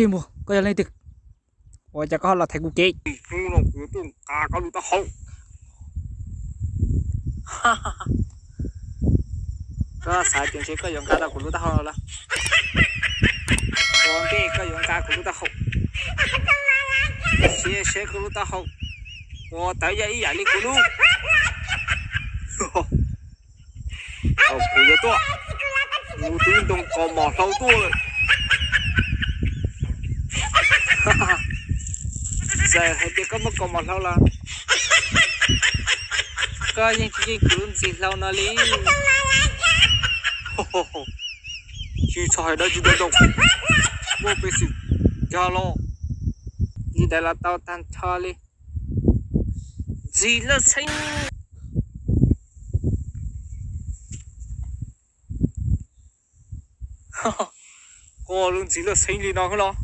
Ib muag, koj yog leej twg? Ua cas koj ho los thaiv kuv kev? Hnub no kuv yuav tuaj nqa koj lub taub hau. Koj xav tias ntshe koj yuav nqa tau kuv lub taub hau los? Ua ntej koj yuav nqa kuv lub taub hau, sim seb koj lub taub hau ua tawv yog ib yam li kuv lub. Thaum kuv yuav tuaj, kuv twb ntoo kaus mom hlau tuaj lawm. Txawm hais tias koj muaj kaus mom hlau los koj yeej tsis yeej kuv lub ntxim hlau no li. Tsis txhob hais dab tsi ntau ntau, muaj peev xwm cog los li ntawd los tau tag nrho li. Ntxim laj xeeb. Koj lub ntxim laj xeeb li no xwb los?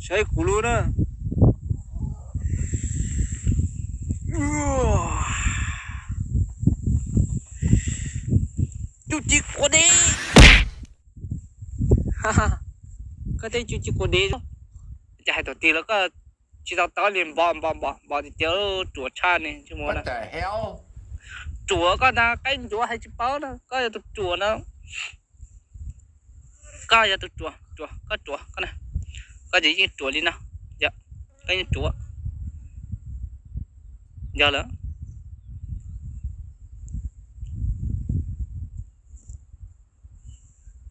Saib kuv lub na. Tsuj ci quav dev. Koj tej tsuj ci quav dev, cas hais thaum twg los koj tsis tau tau li, npo npo npo npo tiag tiag, ruam tshaj ne. Ruam koj ntag, qaib ncuav hais tsis paub na, koj yog tus ruam na. Koj yog tus ruam, ruam, koj ruam, koj na, koj ces yeej ruam li no, yog, koj yeej ruam, yog lawm.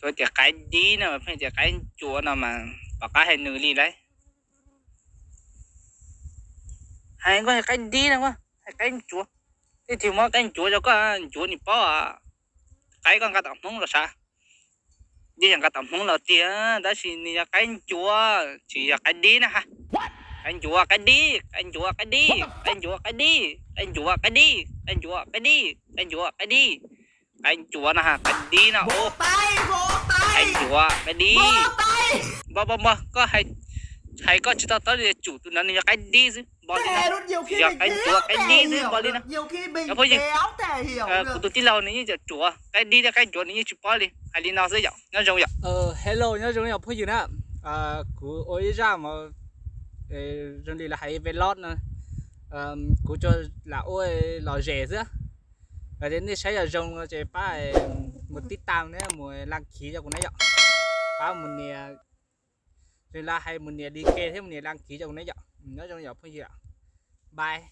Tsuas tias qaib dib no mas pheej tias qaib ncuav no mas pom qab hais nws li lauj. Hais koj hais qaib dib no, hais qaib ncuav, tej twg muab qaib ncuav rau koj ncuav nws paub. Qaib koj nqa tom Hmoob los sav? Yeej yog nqa tom Hmoob los tiag, tab sis nws yog qaib ncuav tsis yog qaib dib na ha. Qaib ncuav qaib dib, qaib ncuav qaib dib, qaib ncuav qaib dib, qaib ncuav qaib dib, qaib ncuav qaib dib, qaib ncuav qaib dib, qaib ncuav no ha, qaib dib no. Qaib ncuav qaib dib. Npog npog npog, koj hais koj tsis to taub li, tsum tus no nws yog qaib dib xwb, npog li no. Tsis yog qaib ncuav qaib dib xwb, npog li no. Cov phooj ywg, kuv tus tij laug nws yeej tseem ruam, qaib dib thiab qaib ncuav nws yeej tsis paub li, hais li no xwb yom. Nyob zoo yom. Hello, nyob zoo yom phooj ywg na. Kuv ua ib zaj mas zoo li lawv hais vlog no, kuv tsuas lam ua lom zem xwb. Yog tias nej saib yog zoo no ces pab mus tib tas ne, mus đăng ký rau kuv ne yom. Pab mus nias, zoo li lawv hais mus nias like thiab mus nias đăng ký rau kuv ne yom. Nyob zoo yom phooj ywg. Bye.